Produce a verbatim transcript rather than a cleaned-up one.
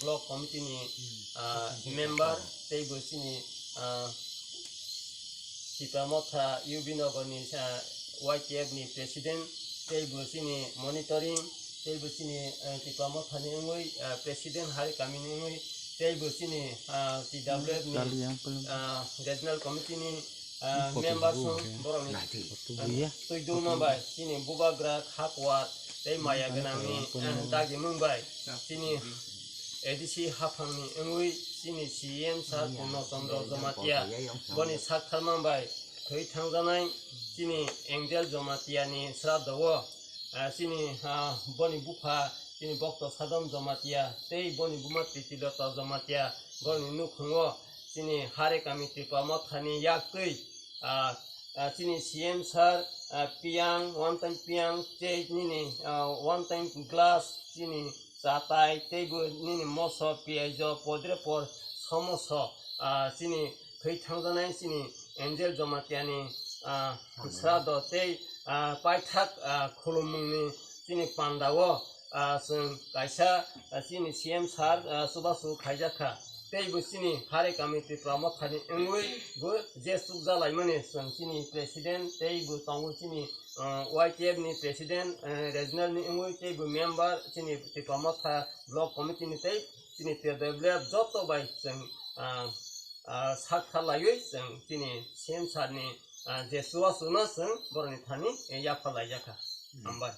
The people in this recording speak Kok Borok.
Block Committee ni, ah, member, tei bo chini, ah, Tipra Motha U B Nagar ni, ah, Y T F ni president, tei bo chini monitoring, tei bo chini, ah, Tipra Motha ni wngwi, ah, president, Hari Kami ni wngwi, tei bo chini, ah, T W F ni, ah, regional committee ni, ah, member song borok ni, ah, twi duma bai, chini bubagra, khakwar, tei maya gwnang ni, ah, dagi mung bai, chini A D C haphang ni wngwi chini C M sir Purno Chandra Jamatia, boni sak tharmang bai thwi thangjanai chini Angel Jamatia ni sraddho o, ah, chini, ah, boni bupha chini Bokto Sadam Jamatia tei boni buma Pritilota Jamatia, borokni nukhungo chini Hari Kami Tipra Motha ni yak twi, ah, ah, chini C M sir, ah, piyang, one time piyang, tei nini, ah, one time glass, chini chatai, tei bo nini moso, piyaijo, podre por, somoso, ah, chini thwi thangjanai chini Angel Jamatia ni, ah, sraddho tei, ah, paithak, ah, khulumung ni chini panda o, ah, chwng kaisa, ah, chini C M sir, ah, chubachu khaijak kha. Tei bo chini Hari Kami Tipra Motha ni wngwi bo je chukjalaimani chwng chini president tei bo tongo chini, ah, Y T F ni president, ah, regional ni wngwi tei bo member chini Tipra Motha block committee ni tei chini T W F joto bai chwng, ah, ah, sak tharlaiwi chwng chini C M sir ni, ah, je chubachu no chwng borokni thani, eh, yapharlaijak kha. Hambai.